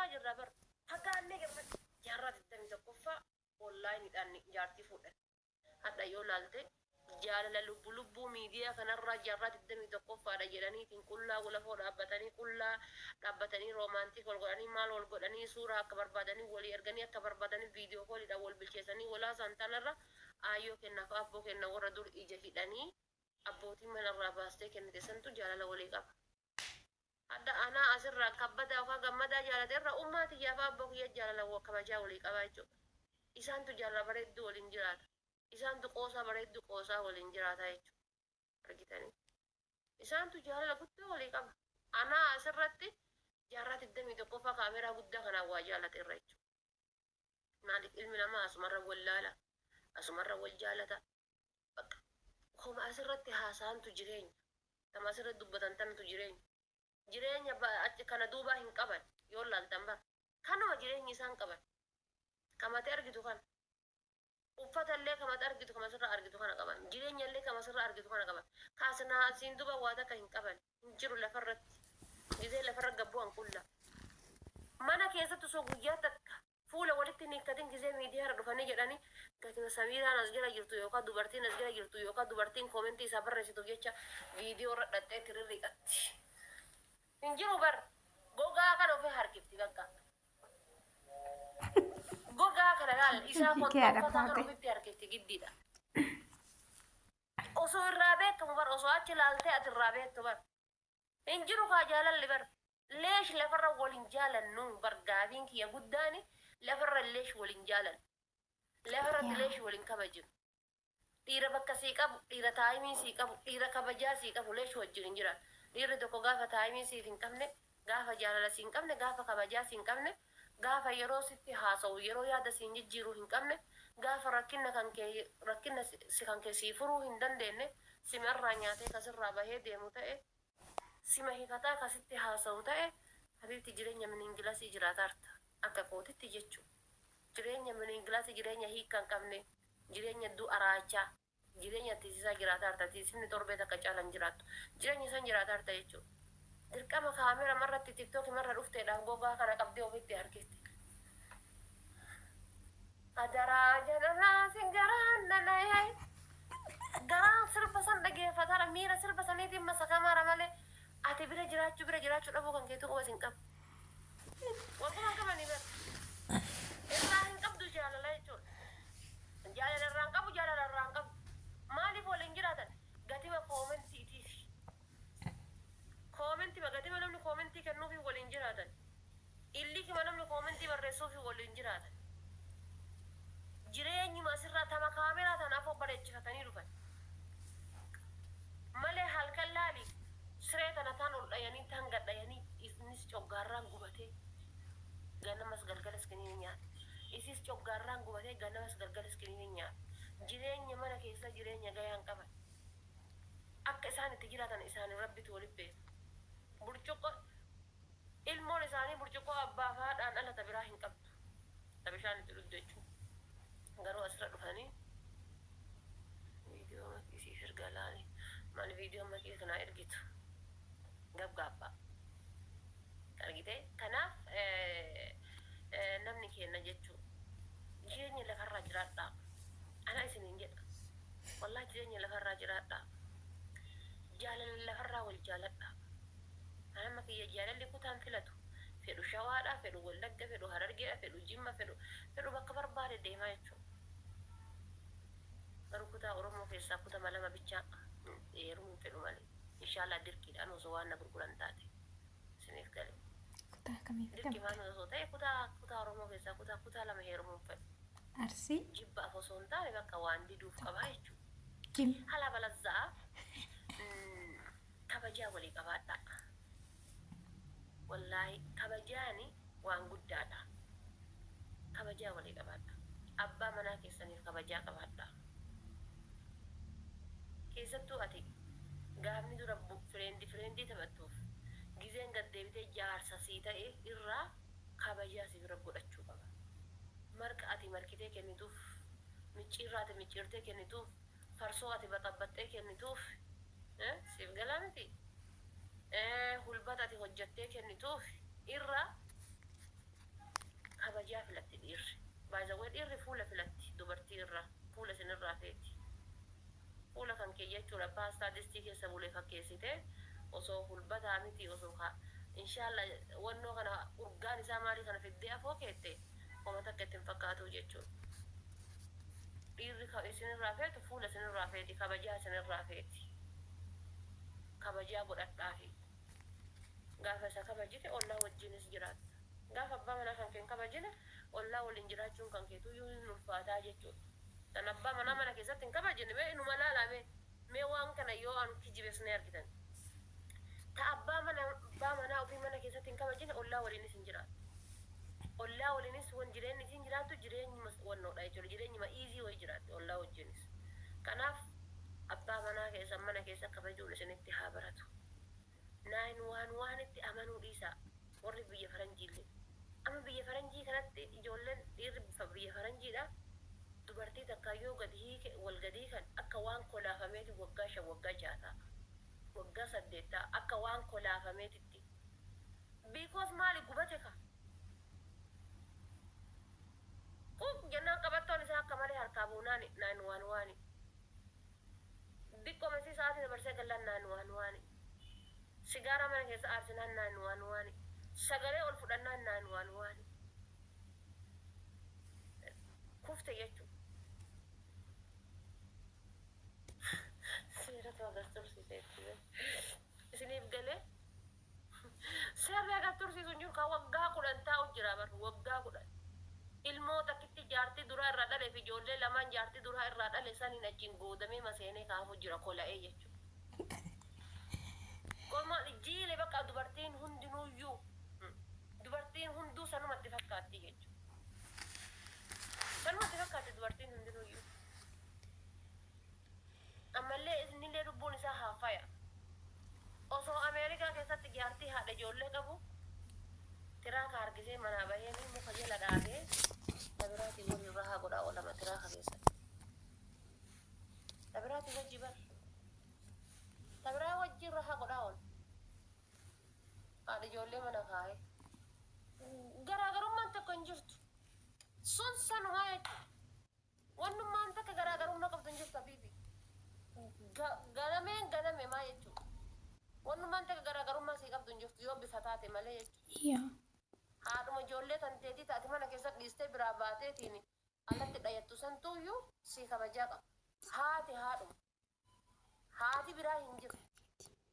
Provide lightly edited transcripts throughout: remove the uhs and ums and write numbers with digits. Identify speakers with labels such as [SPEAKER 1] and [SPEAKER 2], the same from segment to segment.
[SPEAKER 1] Dulloomnaa jirra bar. Fagaannee garmatti jaarraa 21ffaa online dhaan jaartii fuudhan. Hadha yoo laalte jaalala lubbu lubbuu miidiyaa kanarraa jaarraa 21ffaadha jedhaniitiin qullaa lafoo dhaabbatanii, qullaa dhaabbatanii, romantic wal godhanii, maal wal godhanii, suuraa akka barbaadanii walii erganii, akka barbaadanii video calliidhaan wal bilcheessanii walaa tanarra aayyoo kennaaf abboo kenna warra dur ija hidhanii abbootii manarraa baastee kennite santu jaalala walii qaba. Hadda anaa asirraa kabbadaa yookaan gammadaa jaalate irra ummaa tiyyaaf abboo kiyya jaalala kabajaa walii qabaa jechuudha. Isaantu jaalala bareedduu waliin jiraata. Isaantu qoosaa bareedduu qoosaa waliin jiraata jechuudha. Argitanii? Isaantu jaalala guddoo walii qaba. Anaa asirratti jaarraa 21ffaa kaameraa guddaa kanaan waa jaalate irra jechuudha. Maaliif? Ilmi namaa asumarra wal laala. Asumarra wal jaalata. Bakka koma asirratti haasa'antu jireenya. Tama asirratti dubbatan tanatu jireenya. Jireenya achi kana duubaa hin qaban yoo laaltan bara. Kanuma jireenyi isaan qaban. Kamate argitu kana. Uffata illee kamate argitu, kama asirra argitu kana qaban. Jireenya illee kama asirra argitu kana qaban. Kaasnaa asiin duuba waa takka hin qaban. Hin jiru lafarratti. Gizee lafarra gabbu'an qulla. Mana keessatti osoo guyyaa takka fuula walitti hin hiikkatin, gizee miidiyaarra dhufanii jedhanii gatima Samiiraan as jala jirtu yookaan dubartiin as jala jirtu yookaan dubartiin commentii isaa barreessituuf jecha viidiyoo irra dhaxxee tirirriqatti. Hin jiru bar, gogaa kana ofii harkifti bakka. Gogaa kana laal isaa
[SPEAKER 2] Kee haadha
[SPEAKER 1] kontonfataa kana
[SPEAKER 2] faate.
[SPEAKER 1] ofitti harkifti giddiidha. Osoo irraa beekamu bar, osoo achi laaltee ati irraa beektu bar. Hin jiru kaa jaalalli bar. Leesh lafarra wal hin jaalannu bar? Gaafiin kiyya guddaani, lafarra leesh wal hin jaalannu? Lafarratti leesh wal hin kabajinu? Dhiira bakka sii qabu, dhiira timeii sii qabu, dhiira kabajaa sii qabu leesh wajjin hin jiraatu? Dhiirri tokko gaafa timeii siif hin qabne, gaafa jaalala sii hin qabne, gaafa kabajaa sii hin qabne, gaafa yeroo sitti haasa'u, yeroo yaada siin jijjiiruu hin qabne, gaafa rakkina kan kee rakkina si kan kee sii furuu hin dandeenye, simarraa nyaatee kasirraa bahee deemu ta'e, sima hifataa kasitti haasa'u ta'e, habiibti, jireenya meaninglessii jiraataarta akka kootitti jechuu. Jireenya meaninglessii, jireenya hiikka hin qabne, jireenya du'a raachaa, jireenya tiisisaa jiraataarta. Tiisifni torbee takka caalan jiraattu jireenya san jiraataarta jechuudha. Dirqama kaamera marratti, TikTokii marra dhufteedhaaf gogaa kana qabdee ofitti harkifte. Adaraa jedhanaa sin garaan nanayee garaan sirba san dhageeffatara, miira sirba saniitiin masakamaara malee ati bira jiraachuu dhabuu kan keetu quba sin qabu. Walquma hin qabanii bar. Irraa hin qabdu jaalala jechuudha. Jaalala irraa hin qabu, jaalala irraa hin qabu. Maaliif waliin jiraatan? Gatima commentiitiif. Commentima gatima namni commentii kennuufi waliin jiraatan. Illikima namni commentii barreessuufi waliin jiraatan. Jireenyuma asirraa tama kaameraa tana afoo bareechifatanii dhufan. Malee halkan laali, siree tana taan ol dhayanii, taan gad dhayanii, innis coggaarraan gubatee ganamas galgalas kiniini nyaata. Isis coggaarraan gubatee ganamas galgalas kiniini nyaata. Jireenya mana keessa jireenya gayaan qaban. Akka isaan itti jiraatan isaanii Rabbitu walitti beeka. Burcuqqoo ilmoon isaanii burcuqqoo abbaa fi haadhaan ala ta biraa hin qabdu. Ta bishaan itti dhugdu jechuudha. Garuu asirra dhufanii viidiyoo makii siif erga laali. Maali viidiyoo makii kanaa ergitu? Gabgaabbaa. Argitee? Kanaaf namni kenna jechuu, jireenya lafarraa jiraadhaa. Ana isiniin jedha. Wallahi, jireenya lafarraa jiraadhaa. Jaalala lafarraa wal jaaladhaa. Anama kiyya jaalalli kutaan filatu. Fedhu Shawaadha, fedhu Wallagga, fedhu Harargeedha, fedhu Jimma, fedhu bakka barbaade deemaa jechuudha. Garuu kutaa Oromoo keessaa kutama lama bichaa heerumuu fedhu malee. Inshaallah, dirqiidhaan osoo waan na gurguran taate. Isiniif gale.
[SPEAKER 2] Kutaa kamii
[SPEAKER 1] Dirqi
[SPEAKER 2] fitamte?
[SPEAKER 1] maan osoo ta'e kutaa Oromoo keessaa kutaa lama heerumuu fedhu.
[SPEAKER 2] Arsii.
[SPEAKER 1] Jibbaaf osoo hin taane bakka waan diduuf qabaa jechuudha.
[SPEAKER 2] Jimma.
[SPEAKER 1] Halaa balazzaa kabajaa walii qabaadhaa. Wallaahi, kabajaani waan guddaadha. Kabajaa walii qabaadhaa. Abbaa manaa keessaniif kabajaa qabaadhaa. Keessattuu ati gaafni dura friendii taphattuuf gizeen gad deebitee jaarsa sii ta'e irraa kabajaa si bira godhachuu qaba. Marqa ati markitee kennituuf, micciirraa ati micciirtee kennituuf, farsoo ati baxabbaxxee kennituuf, siif galaa miti? Hulbata ati hojjattee kennituuf irra Baay'ee dhiirri fuula filatti dubartii irraa, fuula isinirraa feeti. Fuula kan kee jechuudha paastaa distii keessa bulee fakkeessite osoo hulbataa miti, osoo ka inshallah wannoo kana urgaan isaa maalii kana fiddee afoo keette homa takka ittiin fakkaatu jechuudha. Dhiirri ka isinirraa feetu fuula isinirraa feeti, kabajaa isinirraa feeti. Kabajaa godhadhaafi. Gaafa isa kabajite ollaa wajjinis jiraatta. Gaafa abbaa manaa kan kee hin kabajine ollaa waliin jiraachuun kan keetuyyuu hin ulfaataa jechuudha. Tan abbaa manaa mana keessatti hin kabajine, mee inuma laalaa, mee waan kana yoo an kijibes ni argitan. Ta abbaa manaa ofii mana keessatti hin kabajine ollaa waliinis hin jiraattu. Ollaa waliinis wan jireenyi isiin jiraattu jireenyuma wannoodha jechuudha. Jireenyuma easy wayii jiraatti ollaa wajjinis. Kanaaf abbaa manaa keessa mana keessa kabajuun isinitti haa baratu. 911 itti amanuu dhiisaa warri biyya faranjiillee. Amma biyya faranjii kanatti ijoolleen dhiirri biyya faranjiidha. Dubartii takka yoo gadi hiike, wal gadii kan akka waan kolaafameeti waggaa 5, waggaa 6 ta'a. Waggaa 8 ta'a akka waan kolaafameetitti. Because maali gubate ka? Quuq jennaan qabattoon isaa akka malee harkaa buunaan 911. Diqqoo masii sa'aatii dabarsee gallaan 911. Sigaaraa mana keessa aarsinaan 911. Sagalee ol fudhannaan 911. Kufte jechuudha. Seeratu agas tursiiseetti. Isiniif galee, seerri agas tursiisu hin jiru kan waggaa 10 taa'u jira bar, waggaa 10. Ilmoo takkitti jaartii duraa irraa dhalee fi ijoollee lamaan jaartii duraa irraa dhale saniin achiin goodamee maseenee kaafu jira kola'ee jechuudha. Korma jiile bakka dubartiin hundinuuyyuu, dubartiin hunduu sanumatti fakkaatti jechuudha. Sanumatti fakkaatti dubartiin hundinuuyyuu. Ammallee innillee lubbuun isaa haa faya. Osoo Ameerikaa keessatti jaartii haadha ijoollee qabu tiraaka harkisee manaa bahee muka jala dhaabee tabiraatii waliin rahaa godhaa oolama tiraaka keessatti. Tabiraatii wajji bar. Tabiraa wajjin rahaa godhaa oola. Haadha ijoollee mana kaa'ee. Garaagarummaan tokko hin jirtu. Sun sanumaa jechuudha. Wannummaan takka garaagarummaa qabdu hin jirtu, habiibi. Ganameen ganame maa jechuudha. Wannummaan takka garaagarummaa sii qabdu hin jirtu yoo bifa taate malee jechuudha. Haadhuma ijoollee tan teetii taate mana keessatti dhiistee biraa baateetiin alatti dhayattu santuuyyuu sii kabajaa qaba. Haati haadhuma. Haati biraa hin jiru.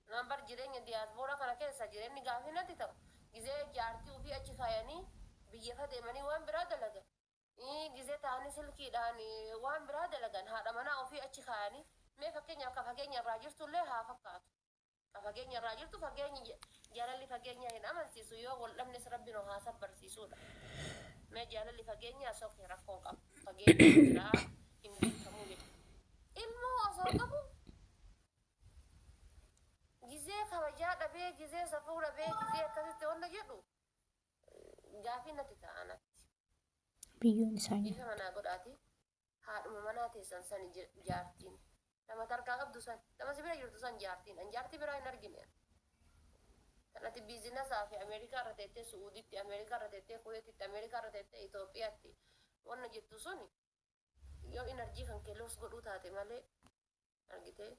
[SPEAKER 1] Nambar jireenya diyaaspooraa kana keessa jireenyi gaafii natti ta'u. Gizee jaartii ofii achi kaayanii biyya fa deemanii waan biraa dalagan. Gizee ta'anii silkiidhaan waan biraa dalagan, haadha manaa ofii achi kaayanii, mee fakkeenyaaf ka fageenya irraa jirtullee haa fakkaatu. Ka fageenya irraa jirtu, fageenyi jaalalli fageenya hin amansiisu, yoo wal dhabnes rabbi nu haa sabbarsiisudha. Mee jaalalli fageenyaa sokee rakkoon qabu. Fageenya biraa hin beekamuu jechuudha. Ilmoo osoo qabu gizee kabajaa dhabee, gizee safuu dhabee, gizee akkasitti wanta jedhu gaafii natti ta'a natti.
[SPEAKER 2] Biyyoon isaa
[SPEAKER 1] Ifa manaa godhaati haadhuma manaa teessan sani jaartiin. Nama tarkaa qabdu san, nama si bira jirtu san jaartiin. An jaartii biraa hin argine. Kanatti businessaa fi Ameerikaa irra teettee Su'uuditti, Ameerikaa irra teettee Kuweetitti, Ameerikaa irra teettee Itoophiyaatti wanna jettu suni yoo energy kan kee loss godhuu taate malee, argitee,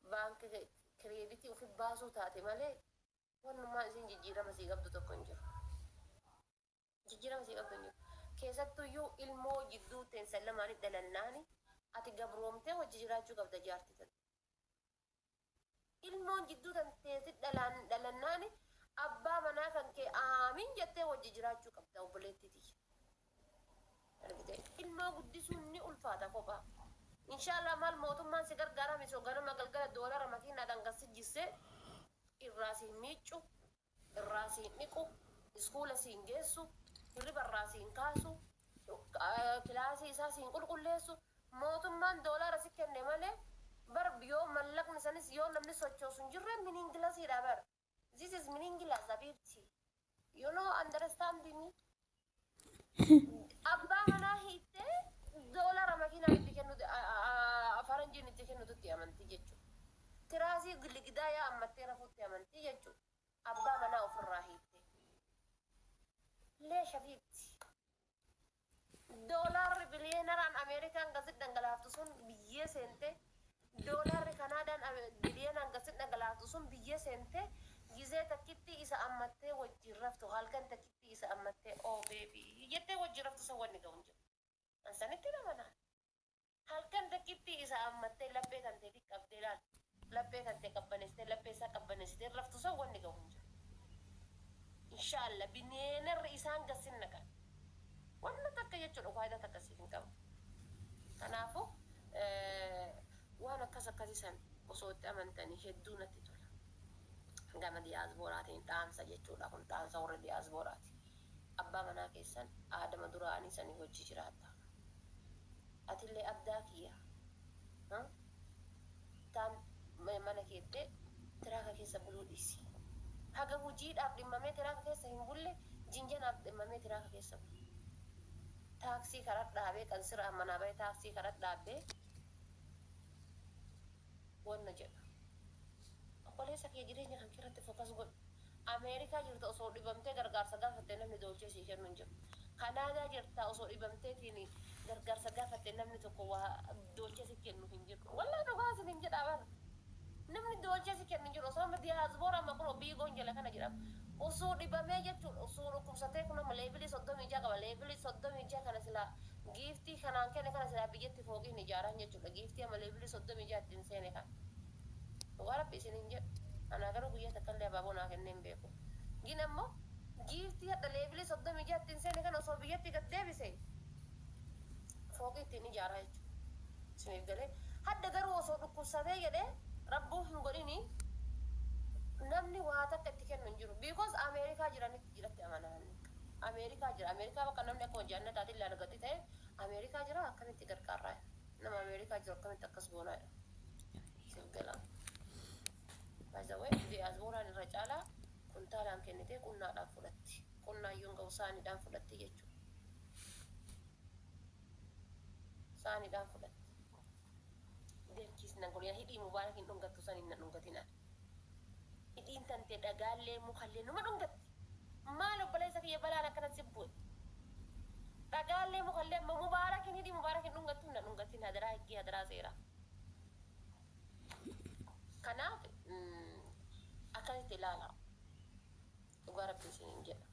[SPEAKER 1] baankii credit ofi baasuu taate malee, wannummaan isin jijjiirama sii qabdu tokko hin jiru. Jijjiirama sii qabdu hin jiru. Keessattuyyuu ilmoo jidduu teensan lamaanii dhalannaani ati gabroomtee hojii jiraachuu qabda jaartii tan. Ilmoon jidduu tan teessi dhalannaani abbaa manaa kan kee aamin jettee hojii jiraachuu qabda, obboleettii tiyya. Argitee, ilmoo guddisuun ni ulfaata kophaa. Inshaallah maal mootummaan si gargaara misoo ganama galgala doolara makiinaadhaan gasi jissee irraa si hin miiccu, irraa si hin dhiqu, iskuula si hin geessu, hirriba irraa si hin kaasu, kilaasii isaa si hin qulqulleessu. Mootummaan doolara si kenne malee bar yoo mallaqni sanis yoo namni sochoosu hin jirre meaninglessiidha bar. This is meaningless, habibti. You know, understand me? Abbaa manaa hiittee doolara makiinaan itti kennu, faranjiin itti kennututti amantii jechuudha. Tiraasii giligdaa yaa ammattee rafuutti amantii jechuudha. Abbaa manaa ofirraa hiittee. Lee shafiitti. Doolaarri biliyeenaraan Ameerikaan gasi dhangalaaftu sun biyyee seente. Doolaarri Kanaadaan biliyeenaan gasi dhangalaaftu sun biyyee seente. Gizee takkitti isa ammattee wajjin raftu, halkan takkitti isa ammattee "Oh baby" jettee wajjin raftu sun wanni ga'u hin jiru. An sanitti namanaa. Halkan takkitti isa ammattee laphee tantee qabdee laal. Laphee tantee qabbaneessitee, laphee isaa qabbaneessitee raftu sun wanni ga'u hin jiru. Inshaallah bineenarri isaan gasin naqan. Wanna takka jechuudha, faayidaa takka siif hin qabu. Kanaafuu waan akkas akkasii san osoo itti amantanii hedduu natti tola. Gama diyaasbooraatiin dhaamsa jechuudha, kun dhaamsa warra diyaasbooraati. Abbaa manaa keessan aadama duraanii sanii wajji jiraata. Atillee abdaa kiyya. Taan mana keettee tiraaka keessa buluu dhiisi. Haga hojiidhaaf dhimmamee tiraaka keessa hin bulle, jinjanaaf dhimmamee tiraaka keessa bulu. Taaksii karaa dhaabee, kan siraan manaa bahe taaksii karaa dhaabee wanna jedha. Obboleessa kiyya, jireenya kan irratti focus godhu. Ameerikaa jirta, osoo dhibamtee gargaarsa gaafatte namni doolchee sii kennu hin jiru. Kanaadaa jirta, osoo dhibamteetiin gargaarsa gaafatte namni tokko waa doolchee si kennu hin jiru. Wallaahi dhugaa isin hin jedhaa bara. Namni doolchee si kennu hin jiru. Osoo amma diyaasboora amma kun biigoon jala kana jedhama. Osoo dhibamee jechuudha, osoo dhukkubsatee, kun amma level 36 qaba. Level 36 kana silaa gift kanaan kenne kana silaa biyyatti fooqiin ijaaran jechuudha. Gift amma level 36 ittiin seene kana. Dhugaa Rabbi isin hin jedhu. Anaa garuu guyyaa takka illee abaaboo naa kennee hin beeku. Gin ammoo gift hadha level 36 ittiin seene kana osoo biyyatti gad deebise fooqii ittiin ijaaraa jechuudha. Isiniif galee? Hadda garuu osoo dhukkubsatee jedhee, rabbuu hin godhini, namni waa takka itti kennu hin jiru. Because Ameerikaa jiranitti jiratti amanaan. Ameerikaa jira. Ameerikaa bakka namni akkuma jannataatiin ilaalu gadi ta'e Ameerikaa jira, akkamitti gargaarraa? Nama Ameerikaa jiru akkamitti akkas goonaa? Siif galaa? By the way, diyaasbooraan irra caalaa kuntaalaan kennitee qunnaadhaan fudhatti. Qunnaayyuu hin ga'u, saaniidhaan fudhatti jechuudha. Saaniidhaan fudhatti. Deemkiis nan godhina, hidhii Mubaarak hin dhungattu saniin na dhungatinaan. Hidhiin tantee dhagaallee mukallee numa dhungatti. Maal obboleessa kiyya, balaan akkana si bu'e? Dhagaallee mukallee amma Mubaarakin hidhii Mubaarak hin dhungattu, na dhungatin, hadaraa higgii, hadaraa seeraa. Kanaaf akkasitti ilaala. Dhugaa Rabbi isiniin jedha.